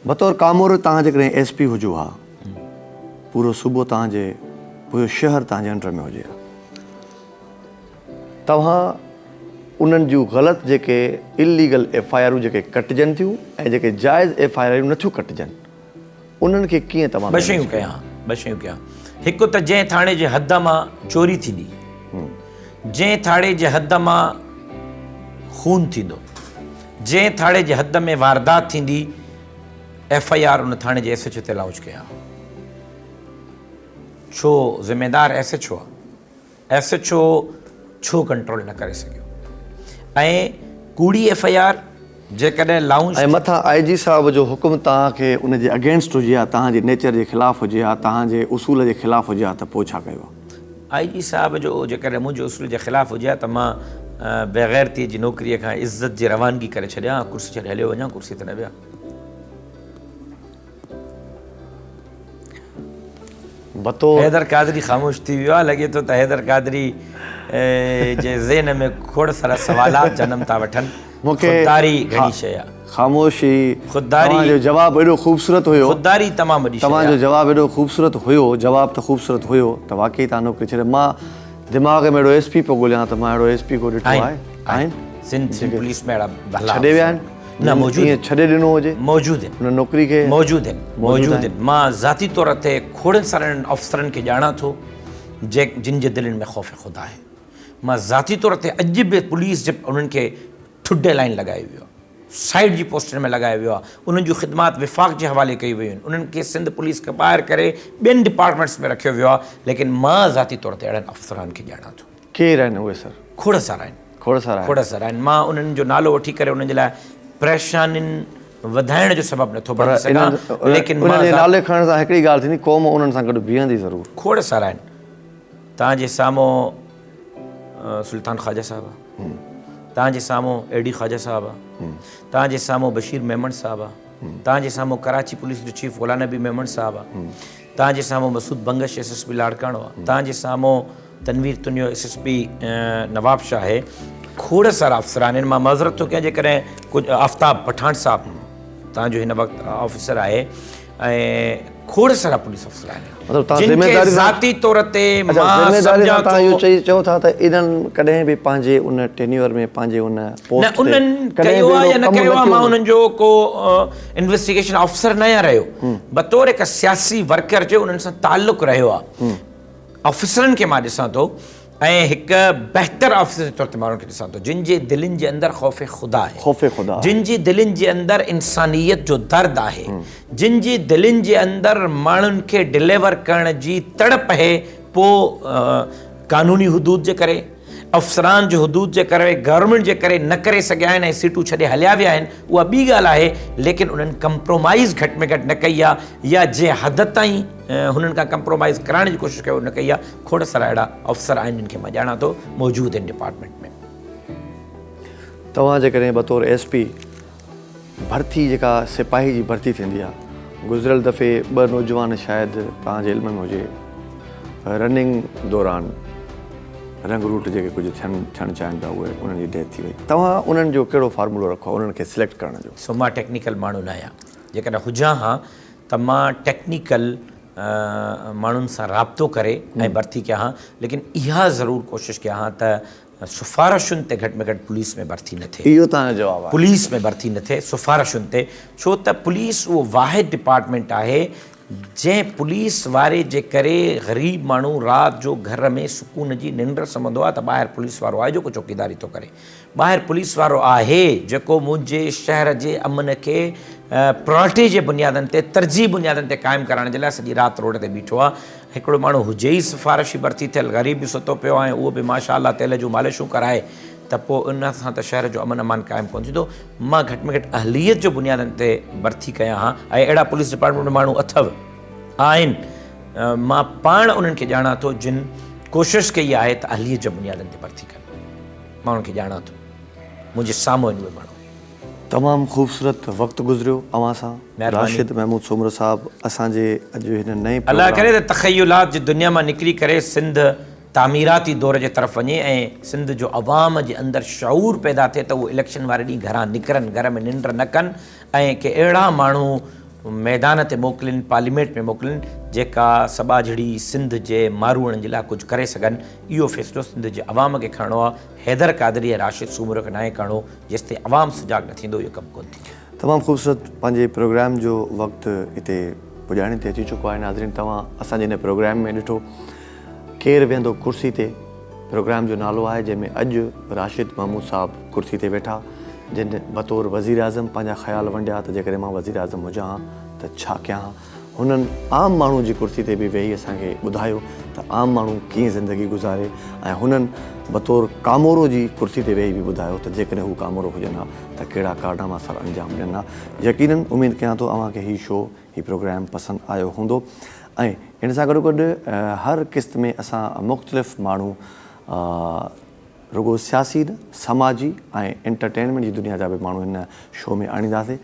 بطور ڪامورو توهان جيڪڏهن ايس پي هجو ها، پورو صوبو توهان جي، پورو شهر توهان جي انڊر ۾ هجي ها، توهان انهن جون غلط جيڪي اليگل ايف I آرون جيڪي ڪٽجن ٿيون ۽ جيڪي جائز ايف I آرون نٿيون ڪٽجن انهن کي ڪيئن توهان ٻه شيون ڪيان ٻه شيون ڪيان هڪ ته جنهن ٿاڻي جي حد مان چوري ٿيندي جنهن ٿاڻي جي حد مان خون ٿيندو جنهن ٿاڻي جي حد ۾ واردات ٿيندي ايف I R ان ٿاڻي جي ايس ايڇ او تي لانچ ڪيان ڇو ذميدار ايس ايڇ او آ ايس ايڇ او ڇو ڪنٽرول نه ڪري سگهيو ۽ ڪوڙي ايف I R جيڪڏهن لائونج ۽ مٿان آء جي صاحب جو حڪم توهان کي ان جي اگينسٽ هجي ها توهان جي نيچر جي خلاف هجي ها توهان جي اصول جي خلاف هجي ها ته پوء ڇا ڪيو ها؟ آء جي صاحب جو جيڪڏهن منهنجي اصول جي خلاف هجي ها ته مان بيغيرتي جي نوڪري کان عزت جي روانگي ڪري ڇڏيان ها ڪرسي ڇڏي هليو وڃان ڪرسي تي نه ويهان. بطور. حيدر قادري خاموش ٿي ويو آهي، لڳي ٿو ته حيدر قادري جي ذهن ۾ کوڙ سارا سوالات جنم ٿا وٺن. خودداري گهڻي شيء آهي. خاموشي خودداري توهان جو جواب ايڏو خوبصورت هيو. خودداري تمام وڏي شيء آهي. توهان جو جواب ايڏو خوبصورت هيو، جواب ته خوبصورت هيو ته واقعي توهان نوڪري ڇڏي مان دماغ ۾ اهڙو ايس پي پيو ڳوليان ته مان اهڙو ايس پي ڪو ڏٺو آهي؟ آهن سنڌ پوليس ۾ اهڙا ڀلا ڇڏي ويا آهن. نه موجود ائين ڇڏي ڏنو هجي. موجود آهن. ان نوڪري کي. موجود آهن. موجود آهن. مان ذاتي طور تي کوڙن سارن آفيسرن کي ڄاڻان ٿو جن جي دلين ۾ خوف خدا آهي. مان ذاتي طور تي اڄ به پوليس جي انهن کي ٺڊي لائين لڳايو ويو آهي. سائيڊ جي پوسٽن ۾ لڳايو ويو آهي. انهن جون خدمات وفاق جي حوالي ڪيون ويون آهن. انهن کي سنڌ پوليس کان ٻاهر ڪري ٻين ڊپارٽمينٽس ۾ رکيو ويو آهي. ليڪن مان ذاتي طور تي اهڙن افسران کي ڄاڻان ٿو. ڪير آهن اهي سر؟ کوڙ سارا آهن. کوڙ سارا آهن. کوڙ سارا آهن. مان انهن جو نالو وٺي ڪري انهن جي لاء پريشانين وڌائڻ جو سبب نٿو بڻجي سگهان ليڪن مان انهن جي نالي کڻڻ سان هڪڙي ڳالهه ٿيندي قوم انهن سان گڏ بيهندي ضرور. کوڙ سارا آهن. توهان جي سامهون سلطان خواجه صاحب آ. توهان جي سامهون اي ڊي خواجه صاحب آ. توهان جي سامهون بشير ميمڻ صاحب آ. توهان جي سامهون ڪراچي پوليس جو چيف غلام نبي ميمڻ صاحب آ. توهان جي سامهون Masood Bangash S S P Larkana آ. توهان جي سامهون Tanveer Tunio S S P Nawabshah آهي. کوڙ سارا افسران آهن. مان معذرت ٿو ڪيان جيڪڏهن ڪجهه آفتاب پٺاڻ صاحب تان جو هن وقت آفيسر آهي ۽ کوڙ سارا پوليس افسر آهن مطلب تان جن کي ذميداري سان ذاتي طور تي اچا مان ذميداري سان سمجهان تان اهو ٿو چئي چئو ٿا ته انهن ڪڏهن به پنهنجي ان ٽينيور ۾ پنهنجي ان نه پوسٽ تي انهن ڪڏهن ڪيو به آهي اهڙو يا نه ڪم ڪيو نه آهي ڪيو مان هوندو. انهن جو ڪو انويسٽيگيشن آفيسر نه آهيان رهيو بطور هڪ سياسي ورڪر جي انهن سان تعلق رهيو آهي. آفيسرن کي مان ڏسان ٿو ۽ هڪ بهتر آفيسر جي طور تي ماڻهن کي ڏسان ٿو جن جي دلين جي اندر خوف خدا آهي خوف خدا جن جي دلين جي اندر انسانيت جو درد آهي جن جي دلين جي اندر ماڻهن کي ڊليور ڪرڻ جي تڙپ آهي پوء قانوني حدود جي ڪري افسران جي حدود جي ڪري گورنمينٽ جي ڪري نه ڪري سگهيا آهن ۽ سيٽون ڇڏي هليا ويا آهن اها ٻي ڳالهه آهي ليڪن انهن ڪمپرومائز گهٽ ۾ گهٽ نه ڪئي آهي يا جنهن حد تائين هنن کان ڪمپرومائز ڪرائڻ جي ڪوشش ڪئي نه ڪئي آهي کوڙ سارا اهڙا آفيسر آهن جن کي مان ڄاڻان ٿو موجود آهن ڊپارٽمينٽ ۾. توهان جيڪڏهن بطور ايس پي ڀرتي جيڪا سپاهي جي ڀرتي ٿيندي آهي گذريل دفعي ٻه نوجوان شايد توهان جي علم ۾ هجي رننگ دوران رنگ روٽ جيڪي ڪجهه ٿين ٿيڻ چاهين پيا اهي انهن جي ڊيٿ ٿي وئي توهان انهن جو ڪهڙو فارمولو رکو آهي انهن کي سليڪٽ ڪرڻ جو. سو مان ٽيڪنيڪل ماڻهو نه آهيان جيڪڏهن هجان ها ته مان ٽيڪنيڪل ماڻهن سان رابطو ڪري ۽ ڀرتي ڪيان ها ليڪن اها ضرور ڪوشش ڪيان ها ته سفارشن تي گهٽ ۾ گهٽ پوليس ۾ ڀرتي نه ٿئي. اهو توهان جو جواب آهي. پوليس ۾ ڀرتي نه ٿئي سفارشن تي ڇو ته پوليس اهو واحد ڊپارٽمينٽ آهي جنهن پوليس واري جي ڪري غريب ماڻهو رات جو گهر ۾ سڪون جي ننڊ سمهندو آهي ته ٻاهر پوليس وارو آهي جيڪو چوڪيداري ٿو ڪري ٻاهر پوليس وارو آهي جيڪو منهنجي شهر جي امن کي پرائرٽي جي بنيادن تي ترجيح بنيادن تي قائم ڪرائڻ جي لاء سڄي رات روڊ تي بيٺو آهي هڪڙو ماڻهو هجي ئي سفارشي ڀرتي ٿيل غريب به ستو پيو آهي ۽ اهو به ماشاء الله تيل جون مالشون ڪرائي ته پوء ان سان ته شهر جو امن امان قائم ڪونه ٿيندو مان گهٽ ۾ گهٽ اهليت جو بنيادن تي ڀرتي ڪيان ها ۽ اهڙا پوليس ڊپارٽمينٽ ۾ ماڻهو اٿو آهن مان پاڻ انهن کي ڄاڻان ٿو جن ڪوشش ڪئي آهي ته اهليت جي بنيادن تي ڀرتي ڪن. مان انهن کي ڄاڻان ٿو. منهنجي سامهون آهن اهي ماڻهو. تمام خوبصورت وقت گذريو اوهان سان مهرباني. راشد محمود سومرو صاحب اسان جي اڄ هن نئين الله پروگرام. ڪري ته تخيلات جي دنيا مان نڪري ڪري سنڌ تعميراتي دور جي طرف وڃي ۽ سنڌ جو عوام جي اندر شعور پيدا ٿئي ته اهو اليڪشن واري ڏينهن گهران نڪرن گهر ۾ ننڊ نه ڪن ۽ ڪي اهڙا ماڻهو ميدان تي موڪلين، پارليمينٽ ۾ موڪلين، جيڪا سٻاجهڙي سنڌ جي ماروئڙن جي لاء ڪجهه ڪري سگهن. اهو فيصلو سنڌ جي عوام کي کڻڻو آهي، حيدر قادري ۽ راشد سومرو کي ناهي کڻڻو، جيستائين عوام سجاڳ نه ٿيندو اهو ڪم ڪونه ٿيندو. تمام خوبصورت پنهنجي پروگرام جو وقت هتي پڄاڻي تي اچي چڪو آهي ناظرين توهان اسان جي هن پروگرام ۾ ڏٺو ڪير ويهندو ڪرسي تي پروگرام جو نالو آهي جنهن ۾ اڄ راشد محمود صاحب ڪرسي تي ويٺا جن بطور وزيراعظم پنهنجا خيال ونڊيا ته جيڪڏهن مان وزيراعظم هجان ها ته ڇا ڪيان ها. هنن عام ماڻهو جي ڪرسي تي به ويهي اسان کي ٻڌايو ته عام ماڻهو ڪيئن زندگي گذاري ۽ هنن بطور ڪامورو جي ڪرسي تي ويهي به ٻڌايو ته جيڪڏهن هو ڪامورو هجن ها ته ڪهڙا ڪارناما سر انجام ڏين ها. يقينن اميد ڪيان ٿو اوهان کي هي شو هي پروگرام پسند آيو هوندو ۽ ان سان گڏوگڏ هر قسط ۾ اسان مختلف ماڻهو رڳو سياسي نه سماجي ۽ انٽرٽينمينٽ جي دنيا جا به ماڻهو هن شو ۾ آڻينداسين.